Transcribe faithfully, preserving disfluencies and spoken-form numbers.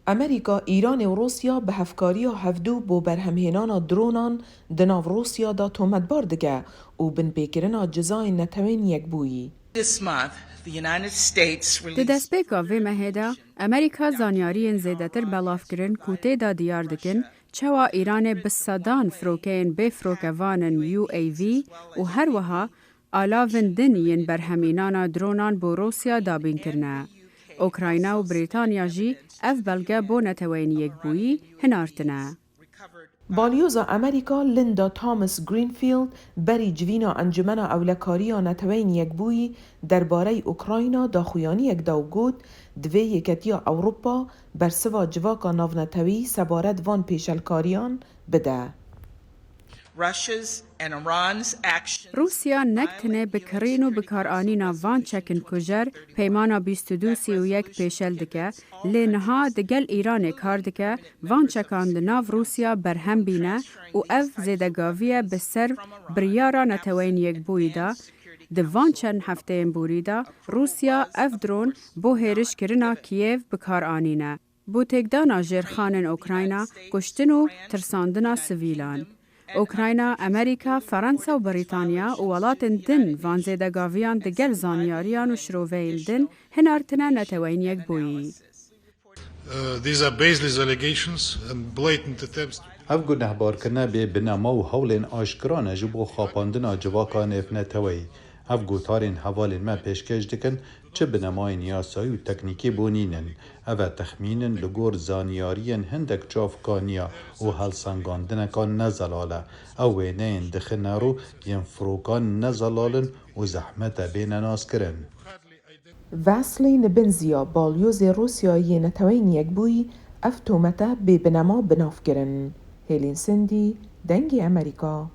Amerîka, Îranê û Rûsya bi hevkariya hevdû bo berhemhênana dronan di nav Rûsya de tometbar dike û binpêkirina cizayên Neteweyên Yekbûyî. This month, the United States Di released destpêka vê mehê de, Amerîka zanyariyên zêdetir belav kirin ku tê de diyar dikin çawa Îranê bi sedan firokeyên bê firokevan in, U A V, û her wiha alavên din yên berhemînana dronan bo Rûsya dabîn kirine. Ukrayna û Brîtanya jî ev belge bo Neteweyên Yekbûyî hinartine. Balyoza Amerîka Linda Thomas Greenfield berî civîna Encumena Ewlekariya Neteweyên Yekbûyî derbarey Ukrayna daxuyaniyek da û got, divê Yeketiya Ewropa bersiva civaka navnetewî sebaret van pêşelkariyan bide. Russia's and Iran's actions Rûsya nek tenê bi kirîn û bikaranîna van çekin kujer Peymana bîst û du sî û yek pêşel dike, lê niha digel Îranê kar dike, van çekan di nav Rûsya berhem bîne û ev zêdegaviye bi ser biryara Neteweyên Yekbûyî de. Di van çend hefteyên borî de Rûsya ev dron bo hêrişkirina Kîev bi kar anîne. Bo têkdana jêrxanên Ukrayna, kuştin û tirsandina sivîlan. Ukrayna, Amerîka, Fransa û Brîtanya û welatên din van zêdegaviyan digel zanyariyan û şiroveyên din hinartine Neteweyên Yekbûyî. Uh, these are baseless allegations and blatant attempts to Ev gunehbarkirine bê binema û hewlên aşkira ne ji bo xapandina civaka nêvneteweyî. Ev gotarên hevalên me pêşkêş dikin, çi binemayên yasayî û teknîkî bo nînin. Ev e texmîn in li gor zanyariyên hindek çavkaniya û helsengandineka nezelal e. Ew wêneyên dixine rû yên firokan nezelal in û zehmet e bêne naskirin. Vaslî Nebenzia, balyozê Rûsyayê yê Neteweyên Yekbûyî, ev tomete bê binema bi nav kirin. Hêlîn Sindî, Dengê Amerîka,